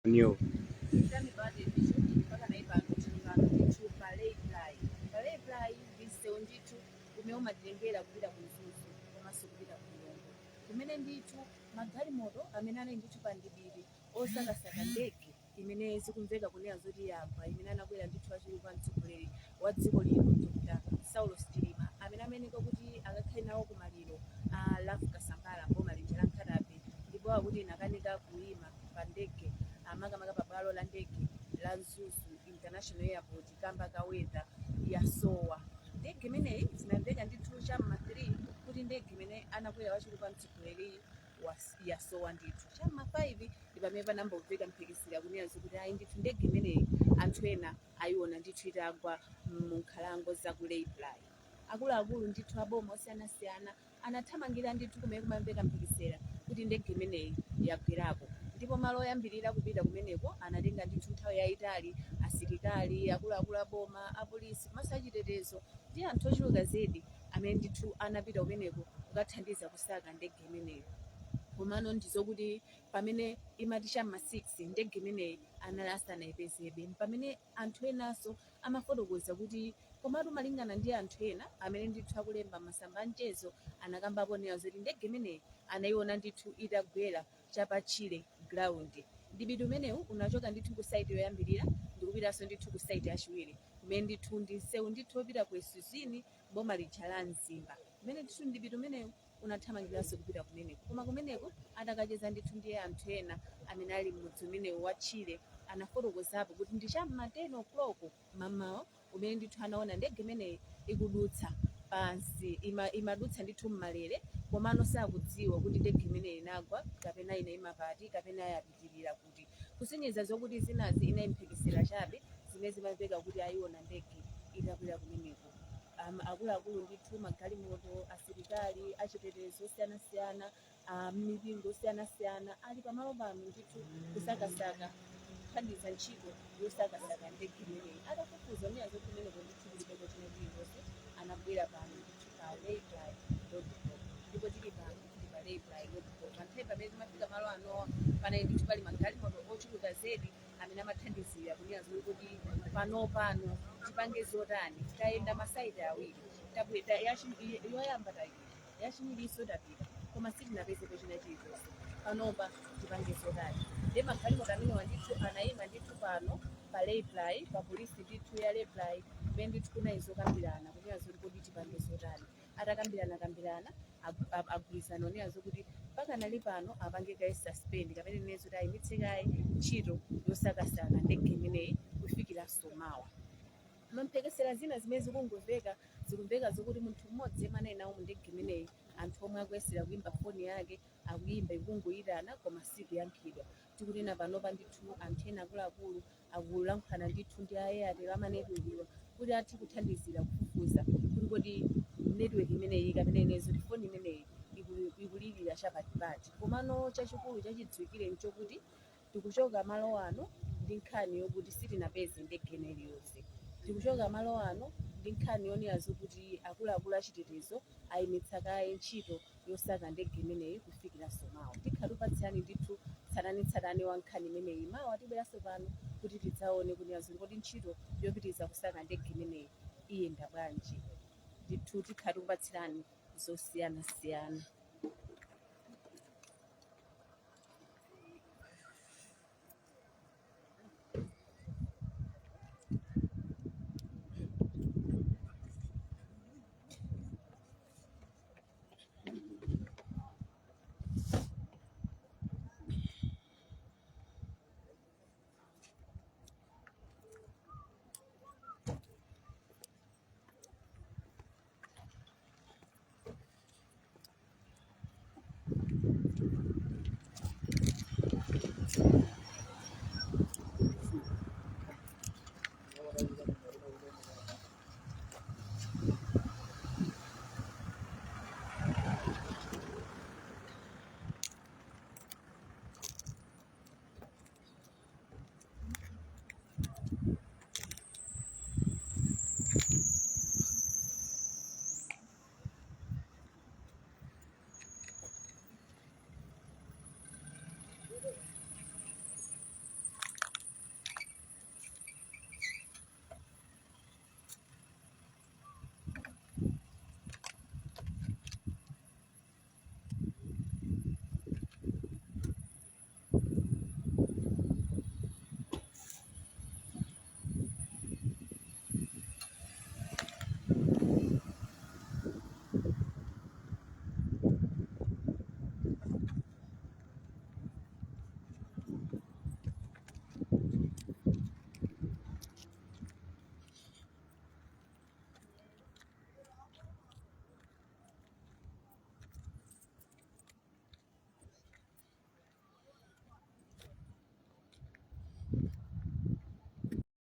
New. Mpaka nayi pano tili pano ndithu pa Raiply. Pa Raiply ndi msewu ndithu umene umatitengera kupita ku Mzuzu komanso kupita ku Lilongwe, kumene ndithu magalimoto amene anali ndithu pa mdipiti osakasaka ndege imene zikumveka kunena zoti yagwa, imene anakwera ndithu achiwiri kwa mtsogoleri wa dziko lino Dr Saulos Chilima, amene ameneka kuti akakhale nawo kumaliro a Ralph Kasambara mboma lija la Nkhata Bay, ndipo akuti inakanika kuyima pa ndege, makamaka pa bwalo la ndege la Mzuzu International Airport kamba ka weather, yasowa ndege imeneyi. Zinamveka ndithu cham'ma 3 kuti ndege imene anakwera wachiwiri kwa mtsogoleri yasowa ndithu. Cham'ma 5 ndi pamene panambomveka mphekesera kunena zokuti ayi ndithu, ndege imeneyi anthu ena ayiona ndithu itagwa mu nkhalango za ku Raiply. Akuluakulu ndithu aboma osiyanasiyana anathamangira ndithu kumene kumamveka mphekesera kuti ndege imeneyi yagwerako, ndipo malo oyambirira kupita kumeneko anatenga ndithu nthawi yayitali. Asilikali, akuluakulu aboma, apolisi komanso achitetezo ndi anthu ochuluka zedi amene ndithu anapita kumeneko kukathandiza kusaka ndege imeneyi. Komano ndizokuti pamene imati cham'ma 6, ndege imeneyi anali asanayipezebe. Pamene anthu enanso amafotokoza kuti, komatu malingana ndi anthu ena amene ndithu akulemba masamba amchezo, anakambapo nena zoti ndege imeneyi anayiona ndithu itagwera chapachile ground. Mdipiti umenewu unachoka ndithu ku site yoyambirira ndikupitanso ndithu ku site yachiwiri, kumene ndithu ndi msewu ndithu wopita ku Esuzini, boma lija la Mzimba, kumene ndithu mdipiti umenewu unathamangiranso kupita kumeneko. Koma kumeneko atakacheza ndithu ndiye anthu ena amene ali m'mudzi umenewu wa Chile, anafotokozapo kuti ndi cham'ma 10 o'clock mamawa umene ndithu anaona ndege imeneyi ikudutsa pansi, imadutsa ndithu mmalere, komano sakudziwa kuti ndege imeneyi inagwa kapena inayima pati kapena yapitirira kuti, kusonyeza zokuti zinazi inayimphekesera chabe zimene zimamveka kuti ayiona ndege itakwera kumeneko. Akuluakulu ndithu, magalimoto, asilikali, achitetezo osiyanasiyana, mipingo osiyanasiyana ali pamalo pano ndithu kusakasaka, kuthandiza ntchito yosakasaka ndege imeneyi. Atafufuza onena zoti kumeneko ndithu kulibeko china chilichonse, anabwera pano ndithu pa Raiply roadblock, ndipo tili pano ndi pa Raiply roadblock. Panthawi pamene timafika malo anowa, panali ndithu pali magalimoto ochuluka zedi amene amathandizira kunena zoti kuti pano pano tipange zotani. Tayenda ma site awiri, tabwera yoyamba tayenda, yachiwirinso tapita, koma sitinapezepo china chilichonse. Panopa tipange zotani? Ndiye magalimoto amenewa ndithu anayima ndithu pano pa Raiply, pa polisi ndithu ya Raiply, kumene ndithu kunali zokambirana kunena zoti kodi tipange zotani. Atakambirana kambirana, agwirizana onena zokuti pakanali pano apange kaye suspend, kapena nene zoti ayimitse kaye ntchito yosakasaka ndege imeneyi kufikiranso mawa. Mamphekesera zina zimene zikungomveka, zikumveka zokuti munthu mmodzi yemwe anali nawo mu ndege imeneyi, anthu omwe akuyesera kuyimba foni yake, akuyimba, ikungoyitana koma sikuyankhidwa. Tikunena panopa ndithu anthu ena akuluakulu akulankhulana ndithu ndi a Airtel, ama network iwa, kuti athe kuthandizira kufufuza kuti kodi network imeneyi kapena inezo kuti foni imeneyi ikulirira chapatipati. Komano chachikulu chachidziwikire nchokuti tikuchoka malo ano ndi nkhani yokuti sitinapeze ndege ina iliyonse. Tikuchoka malo ano ndi nkhani yonena zokuti akuluakulu achitetezo ayimitsa kaye ntchito yosaka ndege imeneyi kufikiranso mawa. Tikhala tupatsirani ndithu tsatanetsatane wa nkhani imeneyi. Mawa tibweranso pano kuti tidzaone kunena zoti kodi ntchito yopitiriza kusaka ndege imeneyi iyenda bwanji. Ndithu tikhala tikupatsirani zosiyanasiyana.